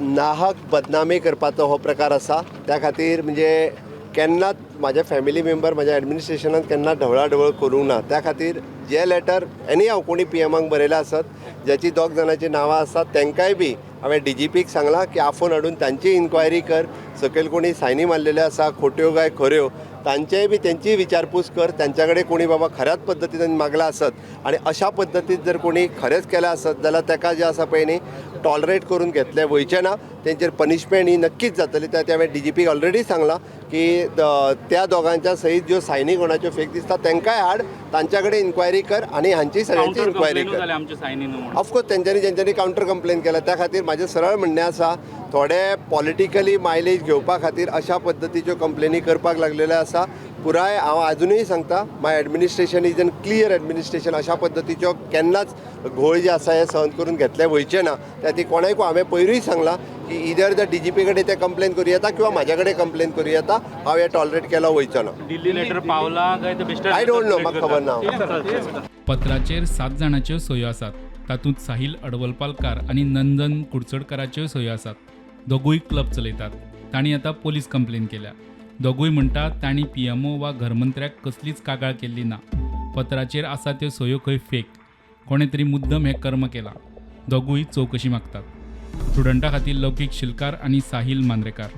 नाहक बदनामी करपाचो हो प्रकार आसा. त्या खातीर म्हणजे केन्नाच म्हाज्या फॅमिली मेंबर म्हाज्या एडमिनिस्ट्रेशनान केन्ना ढवळाढवळ करूंक ना. त्या खातीर जे लेटर एनी हांव कोणी पीएमाक बरयलां आसत, ज्याची दोग जाणांची नांवां आसात, तांकांय बी हांवें डीजीपीक सांगलां की आफोवन हाडून तांची इन्क्वायरी कर. सकयल कोणी सायनी मारलेल्यो आसा, खोट्यो काय खऱ्यो, तांचेय बी तेंचीय विचारपूस कर. तांच्या कडेन कोणी बाबा खऱ्याच पद्दतीन मागलां आसत आनी अशा पद्दतीन जर कोणी खरेंच केलें आसत जाल्यार ताका जें आसा पळय न्ही, टॉलरेट करून घेतलें वयचें ना. तेंचेर पनिशमेंट ही नक्कीच जातली. त्या हांवें डीजीपीक ऑलरेडी सांगलां की त्या दोगांच्या सहीत ज्यो सायनी कोणाच्यो फेक दिसता, तांकांय हाड, तांच्या कडेन इन्क्वायरी कर आनी हांची सगळ्यांची काउंटर इन्क्वायरी कंप्लेनूय कर. जाल्या आमच्या सायनी न्हू म्हणून. ऑफकोर्स, तेंच्यांनी जेंच्यांनी कावंटर कंप्लेन केला. त्या खातीर म्हाजें सरळ म्हणणें आसा, थोडे पॉलिटिकली मायलेज घेवपा खातीर अशा पद्दतीच्यो कंप्लेनी करपाक लागलेल्यो आसा. पुराय हांव आजुनूय सांगता, my administration is an clear administration. अशा पद्दतीच्यो केन्नाच घोळ जे आसा हे सहन करून घेतले वयचे ना. त्या खातीर कोणाकूय हांवें पयरूय सांगलां की इदर the DGP कडेन ते कंप्लेन करूं येता किंवा म्हाज्या कडेन कंप्लेन करूं येता. हांव हें टॉलरेट केलो वयचो ना. दिल्ली लेटर पावला काय ते बेश्टे? I don't know, म्हाका खबर ना. पत्राचेर सात जाणांच्यो सयो आसात. तातूंत साहिल अडवलपालकार आनी नंदन कुडचडकाराच्योय सयो आसात. दोगूय क्लब चलयतात. तांणी आतां पोलीस कंप्लेन केल्या. दोगूय म्हणटात, तांणी पीएमओ वा घरमंत्र्याक कसलीच कागाळ केल्ली ना. पत्राचेर आसा त्यो सयो खंय फेक. कोणें तरी मुद्दम हें कर्म केलां. दोगूय चवकशी मागतात. स्टुडंटा खातीर लौकीक शिलकार आनी साहिल मांद्रेकार.